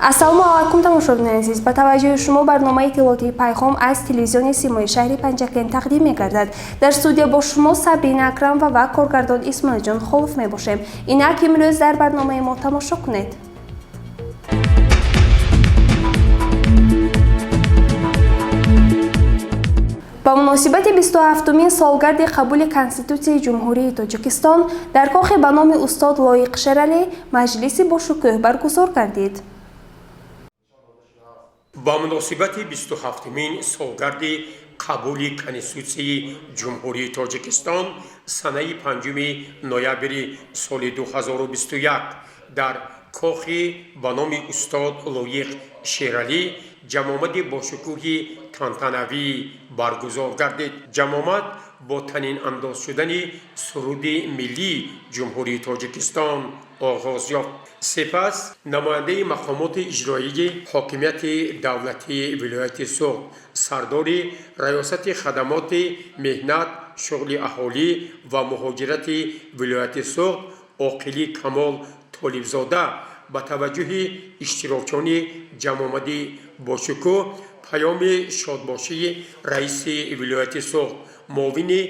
Ассалому алайкум, тамошобинони азиз! Ба таваҷҷӯҳи шумо барномаи иттилоотии «Пайғом» аз телевизиони Симои шаҳри Панҷакент тақдим мегардад. Дар студия бо шумо Сабрина Акрамова ва коргардон Исмоилҷон Холов мебошем. Инак, имрӯз дар барномаи мо тамошо кунед. Ба муносибати 27-умин солгарди қабули Конститутсияи Ҷумҳурии Тоҷикистон дар кохи ба номи устод Лоиқ Шералӣ маҷлиси бошукӯҳ баргузор гардид. Ба муносибати 27-умин солгарди қабули Конститутсияи Ҷумҳурии Тоҷикистон санаи 5 ноябри соли 2021 дар кохи ба номи устод Лоиқ Шералӣ ҷамъомади бошукӯҳи тантанавӣ баргузор гардид. Ҷамъомад бо танинандоз шудани суруди миллии Ҷумҳурии Тоҷикистон оғоз ёфт. Сипас намояндаи мақомоти иҷроии ҳокимияти давлатии вилояти Суғд, сардори Раёсати хадамоти меҳнат, шуғли аҳолӣ ва муҳоҷирати вилояти Суғд Оқилӣ Камол Толибзода ба таваҷҷӯҳи иштирокчиёни ҷамъомади бошукӯҳ паёми шодбошии раиси вилояти Суғд, муовини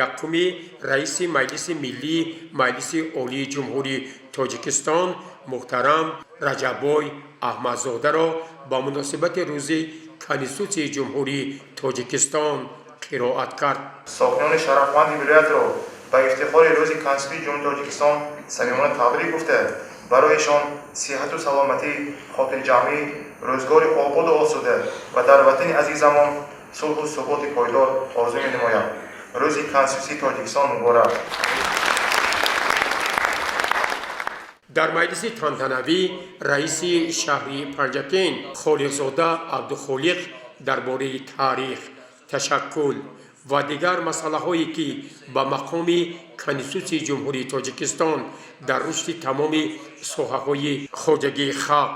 якуми раиси Маҷлиси Миллии Маҷлиси Олии Ҷумҳурии Тоҷикистон муҳтарам Раҷаббой Аҳмадзодаро ба муносибати Рӯзи Конститутсияи Ҷумҳурии Тоҷикистон қироат кард. Сокинони шарафманди вилоятро ба ифтихори Рӯзи Конститутсияи Ҷумҳурии Тоҷикистон самимона табрик гуфта, барояшон сиҳату саломатӣ, хотирҷамъӣ, рӯзгори ободу осуда ва дар ватани азизамон сулҳу суботи пойдор орзу менамоям. Рӯзи Конститутсияи Тоҷикистон муборак! Дар маҷлиси тантанавӣ раиси шаҳри Панҷакент Холиқзода Абдухолиқ дар бораи таърих, ташаккул ва дигар масъалаҳое, ки ба мақоми Конститутсияи Ҷумҳурии Тоҷикистон дар рушди тамоми соҳаҳои хоҷагии халқ,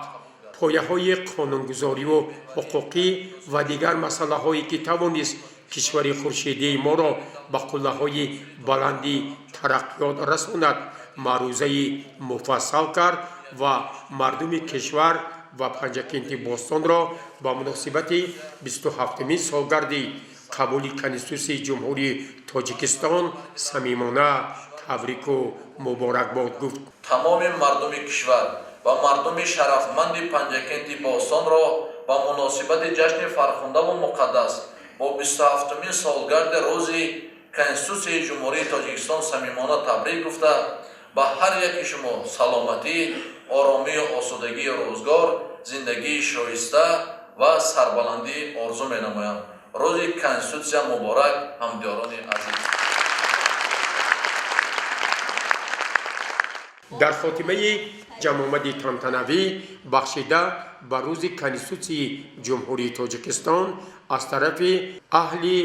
пояҳои қонунгузориву ҳуқуқӣ ва дигар масъалаҳое, ки тавонист кишвари хуршедии моро ба қуллаҳои баланди тараққиёт расонад, маърузаи муфассал кард ва мардуми кишвар ва Панҷакенти бостонро ба муносибати 27-умин солгарди қабули Конститутсияи Ҷумҳурии Тоҷикистон самимона табрику муборакбод гуфт. Тамоми мардуми кишвар ва мардуми шарафманди Панҷакенти бостонро ба муносибати ҷашни фархундаву муқаддас бо 27-умин солгарди Рӯзи Конститутсияи Ҷумҳурии Тоҷикистон самимона табрик гуфта, ба ҳар яки шумо саломатӣ, оромию осудагии рӯзгор, зиндагии шоиста ва сарбаландӣ орзу менамоям. Рӯзи Конститутсия муборак, ҳамдиёрони азиз! Дар хотимаи ҷамъомади тантанавӣ, бахшида ба Рӯзи Конститутсияи Ҷумҳурии Тоҷикистон, аз тарафи аҳли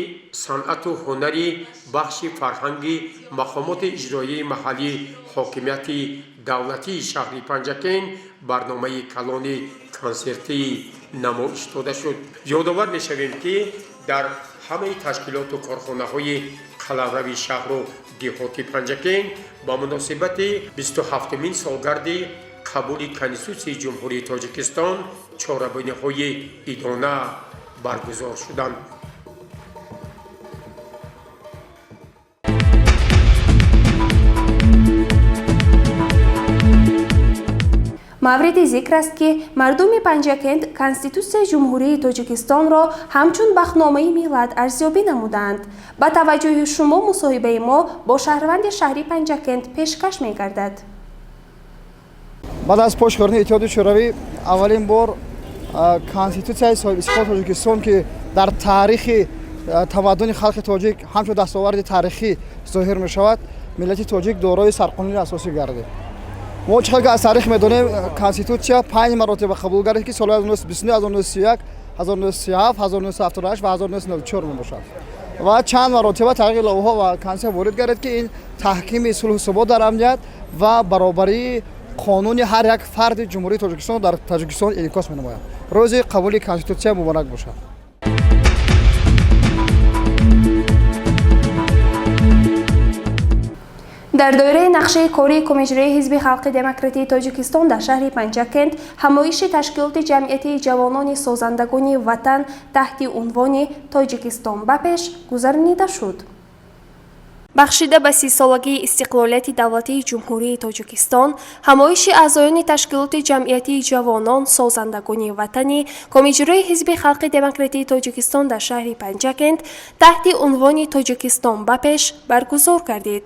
санъату ҳунари бахши фарҳанги мақомоти иҷроияи маҳаллии ҳокимияти давлатии шаҳри Панҷакент барномаи калони консертӣ намоиш дода шуд. Ёдовар мешавем, ки дар ҳамаи ташкилоту корхонаҳои қаламрави шаҳру деҳоти Панҷакент ба муносибати 27-умин солгарди қабули Конститутсияи Ҷумҳурии Тоҷикистон чорабиниҳои идона баргузор шуданд. Мавриди зикр аст, ки мардуми Панҷакент Конститутсияи Ҷумҳурии Тоҷикистонро ҳамчун бахтномаи миллат арзёбӣ намуданд. Ба таваҷҷӯҳи шумо мусоҳибаи мо бо шаҳрванди шаҳри Панҷакент пешкаш мегардад. Баъд аз пош хӯрдани Иттиҳоди Шӯравӣ аввалин бор Конститутсияи соҳибистиқлоли Тоҷикистон, ки дар таърихи тамаддуни халқи тоҷик ҳамчун дастоварди таърихӣ зоҳир мешавад, миллати тоҷик дорои сарқонуни асосӣ гардид. Мо чӣ хел ки аз таърих медонем, Конститутсия панҷ маротиба қабул гардид, ки соли 1929, 1931, 1937, 1978 ва 1994 мебошад ва чанд маротиба тағйири иловаҳо ва Конститутсия ворид гардид, ки ин таҳкими сулҳу субот дар амният ва баробарии қонуни ҳар як фарди Ҷумҳурии Тоҷикистон дар Тоҷикистон инъикос менамояд. Рӯзи қабули Конститутсия муборак бошад! Дар доираи нақшаи кории Комиҷрои Ҳизби Халқи Демократии Тоҷикистон дар шаҳри Панҷакент ҳамоиши ташкилоти ҷамъиятии ҷавонони созандагони ватан таҳти унвони «Тоҷикистон ба пеш» гузаронида шуд. Бахшида ба 30-солагии истиқлолияти давлатии Ҷумҳурии Тоҷикистон, ҳамоиши аъзоёни ташкилоти ҷамъиятии ҷавонон созандагони ватани Комиҷрои Ҳизби Халқи Демократии Тоҷикистон дар шаҳри Панҷакент таҳти унвони «Тоҷикистон ба пеш» баргузор гардид.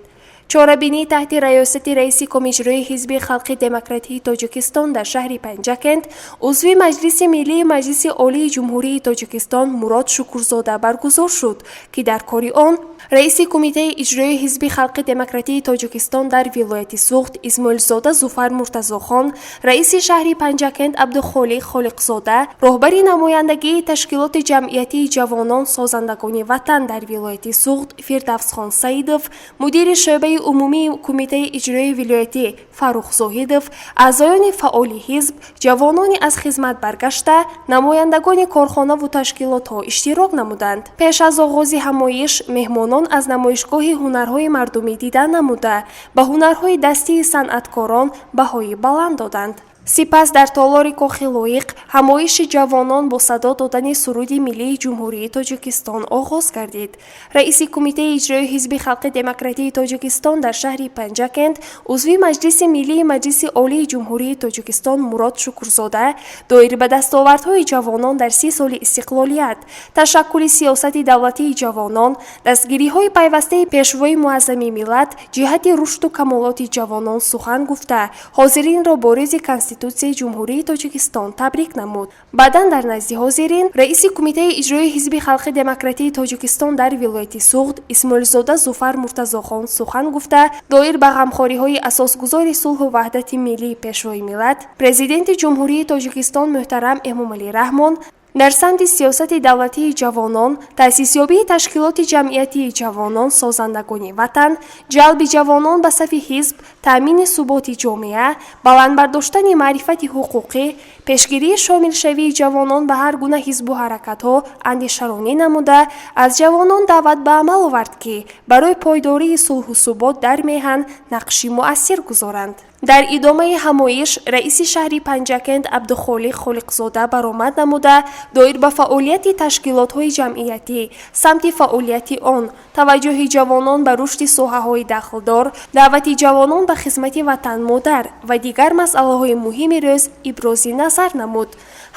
Чорабинӣ таҳти раёсати раиси Комиҷрои Ҳизби Халқи Демократии Тоҷикистон дар шаҳри Панҷакент, узви Маҷлиси Миллии Маҷлиси Олии Ҷумҳурии Тоҷикистон Мурод Шукурзода баргузор шуд, ки дар кори он раиси Кумитаи иҷроии Ҳизби Халқи Демократии Тоҷикистон дар вилояти Суғд Исмоилзода Зуфар Муртазохон, раиси шаҳри Панҷакент Абдухолиқ Холиқзода, роҳбари намояндагии ташкилоти ҷамъиятии ҷавонон созандагони ватан дар вилояти Суғд Фирдавсхон Саидов, мудири шӯъбаи умумии Кумитаи иҷроии вилоятӣ Фаррух Зоҳидов, аъзоёни фаъоли ҳизб, ҷавонони аз хизмат баргашта, намояндагони корхонаву ташкилотҳо иштирок намуданд. Пеш аз оғози ҳамоиш меҳмонон аз намоишгоҳи ҳунарҳои мардумӣ дида намуда, ба ҳунарҳои дастии санъаткорон баҳои баланд доданд. Сипас дар толори Кохи Лоиқ ҳамоиши ҷавонон бо садо додани суруди миллии Ҷумҳурии Тоҷикистон оғоз гардид. Раиси Кумитаи иҷроии Ҳизби Халқи Демократии Тоҷикистон дар шаҳри Панҷакент, узви Маҷлиси Миллии Маҷлиси Олии Ҷумҳурии Тоҷикистон Мурод Шукурзода доир ба дастовардҳои ҷавонон дар 30 соли истиқлолият, ташаккули сиёсати давлатии ҷавонон, дастгириҳои пайвастаи Пешвои Муаззами миллат ҷиҳати рушду камолоти ҷавонон сухан гуфта, ҳозиринро бо рӯзи Конститутсияи Ҷумҳурии Тоҷикистон табрик намуд. Баъдан дар назди ҳозирин раиси Кумитаи иҷроии Ҳизби Халқи Демократии Тоҷикистон дар вилояти Суғд Исмоилзода Зуфар Муртазохон сухан гуфта, доир ба ғамхориҳои асосгузори сулҳу ваҳдати миллӣ, Пешвои миллат, Президенти Ҷумҳурии Тоҷикистон муҳтарам Эмомалӣ Раҳмон дар самти сиёсати давлатии ҷавонон, таъсисёбии ташкилоти ҷамъиятии ҷавонон созандагони ватан, ҷалби ҷавонон ба сафи ҳизб, таъмини суботи ҷомеа, баланд бардоштани маърифати ҳуқуқӣ, пешгирии шомилшавии ҷавонон ба ҳар гуна ҳизбу ҳаракатҳо андешаронӣ намуда, аз ҷавонон даъват ба амал овард, ки барои пойдории сулҳу субот дар меҳан нақши муассир гузоранд. Дар идомаи ҳамоиш раиси шаҳри Панҷакент Абдухолиқ Холиқзода баромад намуда, доир ба фаъолияти ташкилотҳои ҷамъиятӣ, самти фаъолияти он, таваҷҷӯҳи ҷавонон ба рушди соҳаҳои дахлдор, даъвати ҷавонон ба хизмати ватанмодар ва дигар масъалаҳои муҳими рӯз ибрози назар намуд.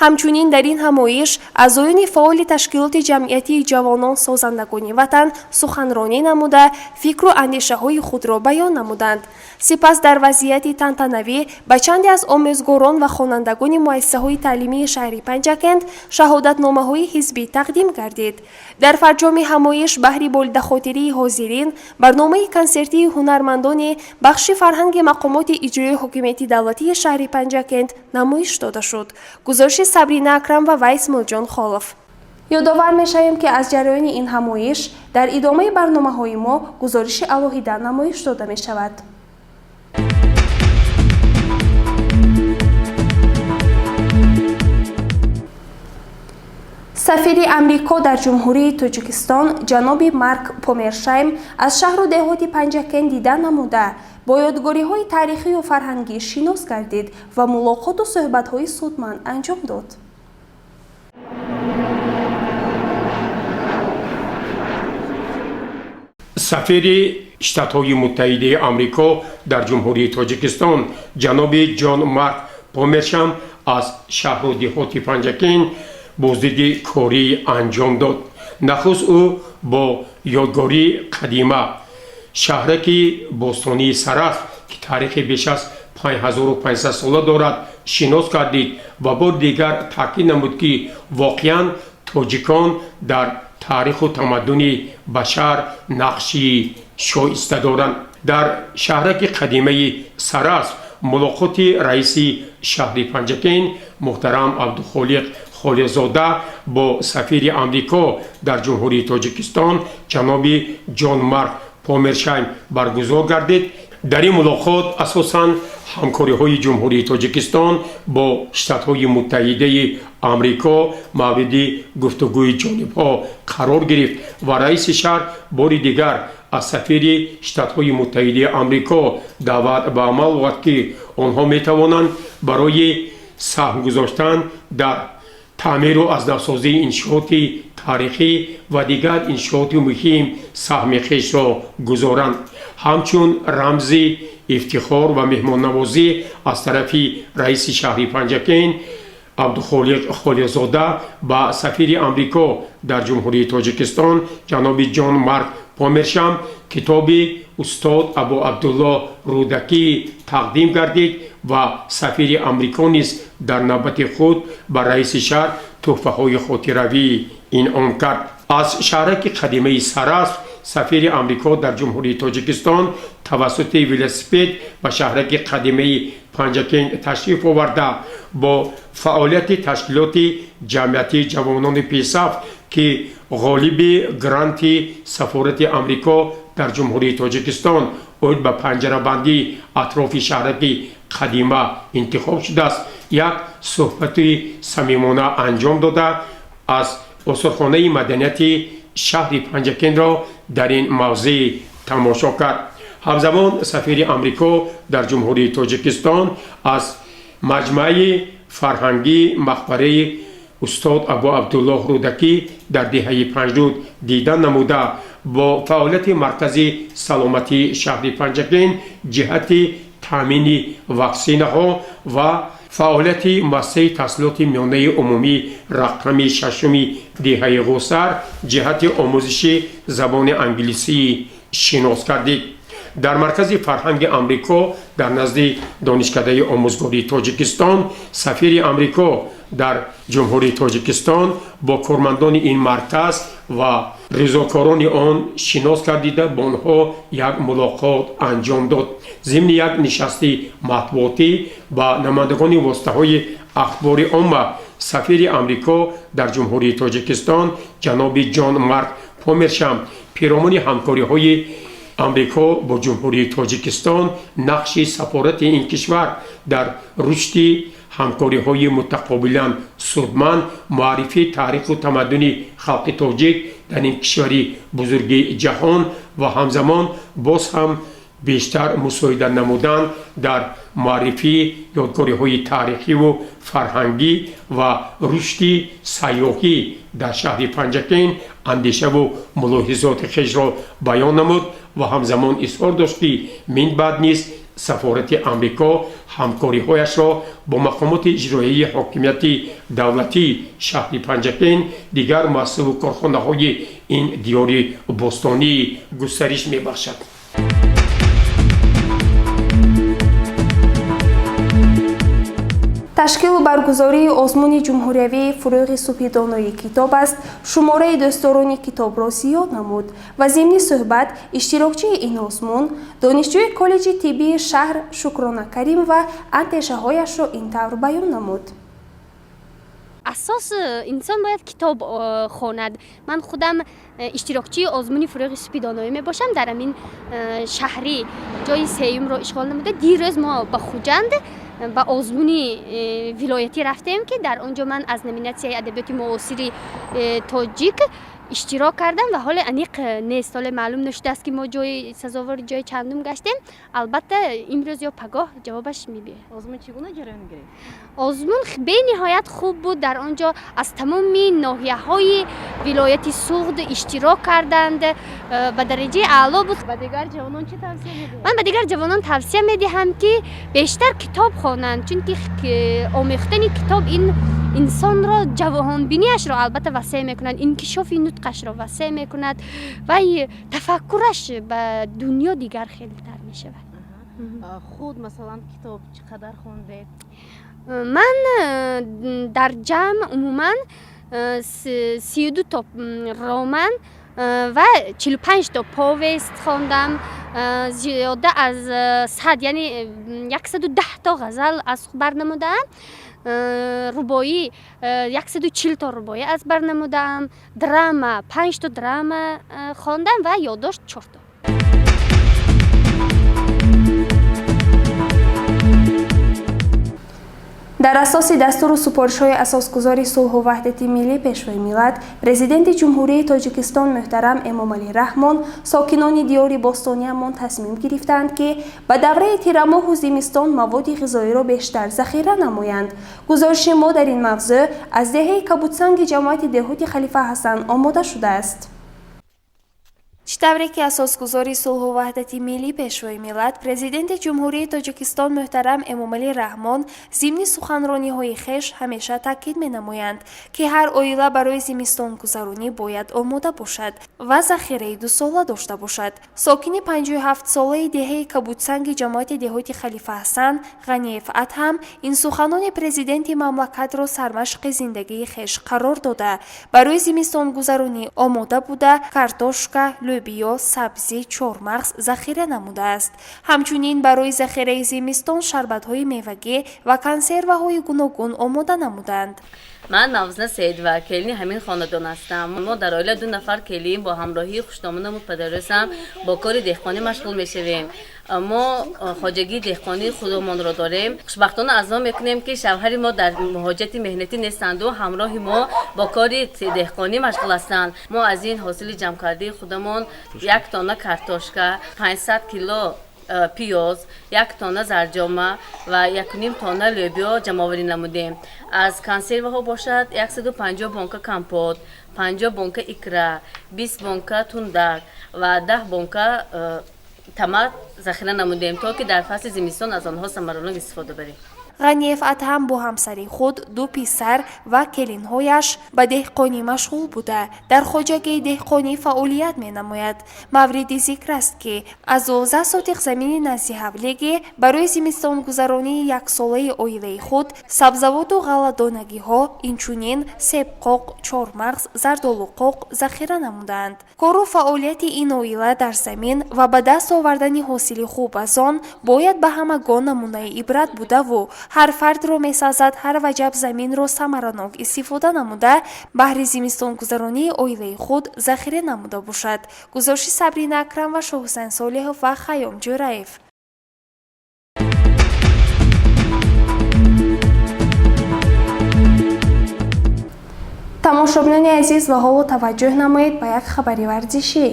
Ҳамчунин дар ин ҳамоиш аъзоёни фаъоли ташкилоти ҷамъиятии ҷавонон созандагони ватан суханронӣ намуда, фикру андешаҳои худро баён намуданд. Сипас дар вазъияти тантанавӣ ба чанде аз омӯзгорон ва хонандагони муассисаҳои таълимии шаҳри Панҷакент шаҳодатномаҳои ҳизбӣ тақдим гардид. Дар фарҷоми ҳамоиш баҳри болидахотирии ҳозирин барномаи консертии ҳунармандони бахши фарҳанги мақомоти иҷроии ҳокимияти давлатии шаҳри Панҷакент намоиш дода шуд. Гузориши Сабрина Акрамова ва Исмоилҷон Холов. Ёдовар мешавем, ки аз ҷараёни ин ҳамоиш дар идомаи барномаҳои мо гузориши алоҳида намоиш дода мешавад. Сафири Амрико дар Ҷумҳурии Тоҷикистон ҷаноби Марк Помершайм аз шаҳру деҳоти Панҷакент дида намуда, бо ёдгориҳои таърихию фарҳангӣ шинос гардид ва мулоқоту суҳбатҳои судманд анҷом дод. Сафири Штатҳои Муттаҳидаи Амрико дар Ҷумҳурии Тоҷикистон ҷаноби Ҷон Марк Помершам аз шаҳру деҳоти Панҷакент боздиди корӣ анҷом дод. Нахуст ӯ бо ёдгории қадима, шаҳраки бостонии Сарахс, ки таърихи беш аз 5500 сола дорад, шинос гардид ва бори дигар таъкид намуд, ки воқеан тоҷикон дар таъриху тамаддуни башар нақши шоиста доранд. Дар шаҳраки қадимаи Сарахс мулоқоти раиси шаҳри Панҷакент муҳтарам Абдухолиқ Холиқзода бо сафири Амрико дар Ҷумҳурии Тоҷикистон ҷаноби Ҷон Марк Помершайм баргузор гардид. Дар ин мулоқот асосан ҳамкориҳои Ҷумҳурии Тоҷикистон бо Штатҳои Муттаҳидаи Амрико мавриди гуфтугӯи ҷонибҳо қарор гирифт ва раиси шаҳр бори дигар Аз сафири Штатҳои Муттаҳидаи Амрико даъват ба амал овард, ки онҳо метавонанд барои саҳм гузоштан дар таъмиру аз навсозии иншооти таърихӣ ва дигар иншооти муҳим саҳми хешро гузоранд. Ҳамчун рамзи ифтихор ва меҳмоннавозӣ аз тарафи раиси шаҳри Панҷакент Абдухолиқ Холиқзода ба сафири Амрико дар Ҷумҳурии Тоҷикистон ҷаноби Ҷон Марк Помершам китоби устод Абу Абдуллоҳ Рӯдакӣ тақдим гардид ва сафири Амрико низ дар навбати худ ба раиси шаҳр тӯҳфаҳои хотиравӣ инъом кард. Аз шаҳраки қадимаи Сарасп сафири Амрико дар Ҷумҳурии Тоҷикистон тавассути велосипед ба шаҳраки қадимаи Панҷакент ташриф оварда, бо фаъолияти ташкилоти ҷамъиятии ҷавонони пешсаф, ки ғолиби гранти сафорати Амрико дар Ҷумҳурии Тоҷикистон оид ба панҷарабандии атрофи шаҳраки қадима интихоб шудааст, як суҳбати самимона анҷом дода, аз осорхонаи маданияти шаҳри Панҷакентро дар ин мавзеъ тамошо кард. Ҳамзамон сафири Амрико дар Ҷумҳурии Тоҷикистон аз маҷмӯаи фарҳангии мақбараи устод Абу Абдуллоҳ Рӯдакӣ дар деҳаи Панҷруд дидан намуда, бо фаъолияти маркази саломатии шаҳри Панҷакент ҷиҳати таъмини ваксинаҳо ва фаъолияти муассисаи таҳсилоти миёнаи умумӣ рақами шашуми деҳаи Ғусар ҷиҳати омӯзиши забони англисӣ шинос гардид. Дар маркази фарҳанги Амрико дар назди Донишкадаи омӯзгории Тоҷикистон сафири Амрико дар Ҷумҳурии Тоҷикистон бо кормандони ин марказ ва ризокорони он шинос гардида, бо онҳо як мулоқот анҷом дод. Зимни як нишасти матбуотӣ ба намояндагони воситаҳои ахбори омма сафири Амрико дар Ҷумҳурии Тоҷикистон ҷаноби Ҷон Марк Помершам пиромуни ҳамкориҳои Амрико бо Ҷумҳурии Тоҷикистон, нақши сафорати ин кишвар дар рушди ҳамкориҳои мутақобилан судманд, муаррифии таъриху тамаддуни халқи тоҷик дар ин кишвари бузурги ҷаҳон ва ҳамзамон боз ҳам бештар мусоидат намудан дар муаррифии ёдгориҳои таърихиву фарҳангӣ ва рушди сайёҳӣ дар шаҳри Панҷакент андешаву мулоҳизоти хешро баён намуд ва ҳамзамон изҳор дошт, ки минбаъд низ сафорати Амрико ҳамкориҳояшро бо мақомоти иҷроияи ҳокимияти давлатии шаҳри Панҷакент, дигар муассисаву корхонаҳои ин диёри бостонӣ густариш мебахшад. Ташкилу баргузории озмуни ҷумҳуриявии «Фурӯғи субҳи донои китоб аст» шумораи дӯстдорони китобро зиёд намуд ва зимни суҳбат иштирокчии ин озмун, донишҷӯи коллеҷи тиббии шаҳр Шукрона Каримова андешаҳояшро ин тавр баён намуд. Асос инсон бояд китоб хонад. Ман худам иштирокчии озмуни «Фурӯғи субҳи доноӣ» мебошам. Дар ҳамин шаҳрӣ ҷои сеюмро ишғол намуда, дирӯз мо ба Хуҷанд ба озмуни вилоятӣ рафтем, ки дар он ҷо ман аз номинатсияи адабиёти муосири тоҷик иштирок кардам ва ҳоле аниқ нест, ҳоле маълум нашудааст, ки мо ҷои сазовори ҷои чандум гаштем. Албатта, имрӯз ё пагоҳ ҷавобаш мебиёяд. Озмун чӣ гуна ҷараён гирифт? Озмун бениҳоят хуб буд. Дар он ҷо аз тамоми ноҳияҳои вилояти Суғд иштирок карданд, ба дараҷаи аъло буд. Ба дигар ҷавонон чӣ тавсия медиҳед? Ман ба дигар ҷавонон тавсия медиҳам, ки бештар китоб хонанд, чунки омӯхтани китоб ин инсонро ҷаҳонбинияшро албатта васеъ мекунад, инкишофи нутқашро васеъ мекунад ва тафаккураш ба дунё дигар хелтар мешавад. Худ, масалан, китоб чӣ қадар хондед? Ман дар ҷамъ умуман 32 то роман ва 45 то повест хондам, зиёда аз 100, яъне 110 то ғазал аз бар намудаам, рубоӣ 140 то рубоӣ аз бар намудаам, драма панҷто драма хондам ва ёддошт чорто. Дар асоси дастуру супоришҳои асосгузори сулҳу ваҳдати миллӣ, Пешвои миллат, Президенти Ҷумҳурии Тоҷикистон муҳтарам Эмомалӣ Раҳмон, сокинони диёри бостониямон тасмим гирифтаанд, ки ба давраи тирамоҳу зимистон маводи ғизоиро бештар захира намоянд. Гузориши мо дар ин мавзӯъ аз деҳаи Кабудсанги ҷамоати деҳоти Халифа Ҳасан омода шудааст. Чӣ тавре ки асосгузори сулҳу ваҳдати миллӣ, Пешвои миллат, Президенти Ҷумҳурии Тоҷикистон муҳтарам Эмомалӣ Раҳмон зимни суханрониҳои хеш ҳамеша таъкид менамоянд, ки ҳар оила барои зимистонгузаронӣ бояд омода бошад ва захираи дусола дошта бошад. Сокини 57-солаи деҳаи Кабудсанги ҷамоати деҳоти Халифа Ҳасан Ғаниев Адҳам ин суханони президенти мамлакатро сармашқи зиндагии хеш қарор дода, барои зимистонгузаронӣ омода буда, картошка, лӯбиё, сабзӣ, чормағз захира намудааст. Ҳамчунин барои захираи зимистон шарбатҳои мевагӣ ва консерваҳои гуногун омода намуданд. Ман Мавзуна Саидова, келини ҳамин хонадон ҳастам. Мо дар оила ду нафар келин бо ҳамроҳии хушдомонаму падарӯсам бо кори деҳқонӣ машғул мешавем. Мо хоҷагии деҳқонии худамонро дорем. Хушбахтона аз он мекунем, ки шавҳари мо дар муҳоҷирати меҳнатӣ нестанду ҳамроҳи мо бо кори деҳқонӣ машғул ҳастанд. Мо аз ин ҳосили ҷамъкардаи худамон 1 тонна картошка, 500 кило пиёз, 1 тонна зарҷома ва 1,5 тонна лӯбиё ҷамъоварӣ намудем. Аз консерваҳо бошад 150 бонка компот, 50 бонка икра, 20 бонка тундак ва 10 бонка томат захира намудем, то ки дар фасли зимистон аз онҳо самаранок истифода барем. Ғаниев Адҳам бо ҳамсари худ, ду писар ва келинҳояш ба деҳқонӣ машғул буда, дар хоҷагии деҳқонӣ фаъолият менамояд. Мавриди зикр аст, ки аз 12 сотиқ замини назди ҳавлигӣ барои зимистонгузаронии яксолаи оилаи худ сабзавоту ғалладонагиҳо, инчунин себқоқ, чормағз, зардолуқоқ захира намудаанд. Кору фаъолияти ин оила дар замин ва ба даст овардани ҳосили хуб аз он бояд ба ҳамагон намунаи ибрат будаву ҳар фардро месазад ҳар ваҷаб заминро самаранок истифода намуда, баҳри зимистонгузаронии оилаи худ захира намуда бошад. Гузориши Сабрина Акрам ва Шоҳусайн Солиҳов ва Хайём Ҷӯраев. Тамошобинони азиз, ва ҳоло таваҷҷӯҳ намоед ба як хабари варзишӣ.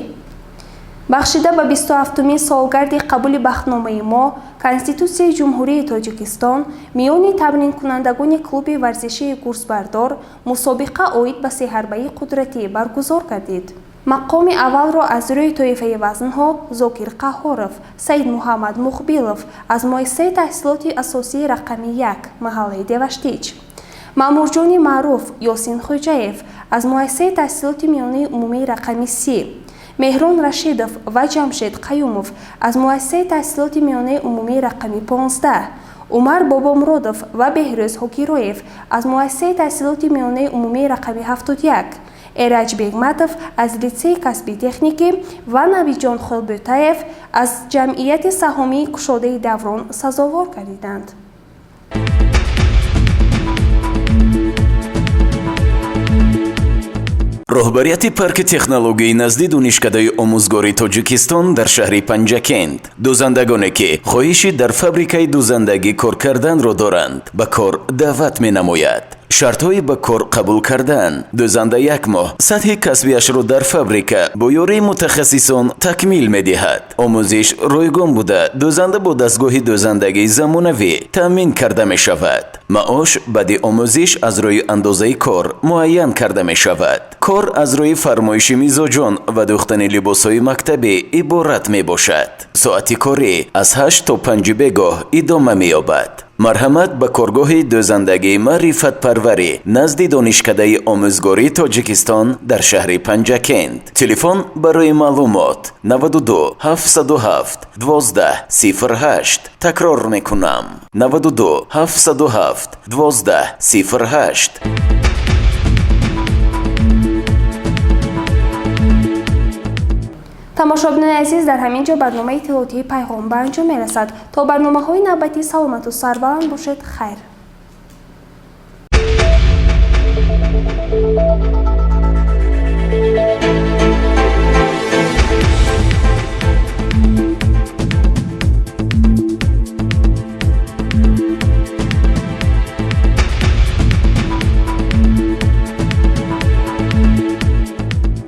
Бахшида ба 27-умин солгарди қабули бахтномаи мо, Конститутсияи Ҷумҳурии Тоҷикистон, миёни тамринкунандагони клуби варзишии Гурзбардор мусобиқа оид ба сеҳарбаи қудратӣ баргузор гардид. Мақоми аввалро аз рӯи тоифаи вазнҳо Зокир Қаҳҳоров, Саидмуҳаммад Муқбилов аз муассисаи таҳсилоти асосии рақами 1 маҳаллаи Деваштич, Маъмурҷони Маъруф, Ёсин Хоҷаев аз муассисаи таҳсилоти миёнаи умумии рақами 30, Меҳрон Рашидов ва Ҷамшед Қаюмов аз муассисаи таҳсилоти миёнаи умумии рақами 15, Умар Бобомуродов ва Беҳрӯз Ҳокироев аз муассисаи таҳсилоти миёнаи умумии рақами 71, Эраҷ Бегматов аз литсейи касби техникӣ ва Навиҷон Холбӯтаев аз ҷамъияти саҳомии кушодаи Даврон сазовор гардиданд. Роҳбарияти парки технологияи назди Донишкадаи омӯзгори Тоҷикистон дар шаҳри Панҷакент дӯзандагоне, ки хоҳиши дар фабрикаи дӯзандагӣ кор карданро доранд, ба кор даъват менамояд. Шартҳои ба кор қабул кардан: дӯзанда як моҳ сатҳи касбиашро дар фабрика бо ёрии мутахассисон такмил медиҳад. Омӯзиш ройгон буда, дӯзанда бо дастгоҳи дӯзандагии замонавӣ таъмин карда мешавад. Маош баъди омӯзиш аз рӯи андозаи кор муайян карда мешавад. Кор аз рӯи фармоиши мизоҷон ва дӯхтани либосҳои мактабӣ иборат мебошад. Соати корӣ аз 8 то 5 бегоҳ идома меёбад. Марҳамат ба коргоҳи дӯзандагии маърифатпарварӣ назди Донишкадаи омӯзгории Тоҷикистон дар шаҳри Панҷакент. Телефон барои маълумот 92 707 12 08. Такрор мекунам: 92 707 12 08. Тамошобинони азиз, дар ҳамин ҷо барномаи иттилоотии Пайғом ба анҷом мерасад. То барномаҳои навбатӣ саломату сарбаланд бошед. Хайр.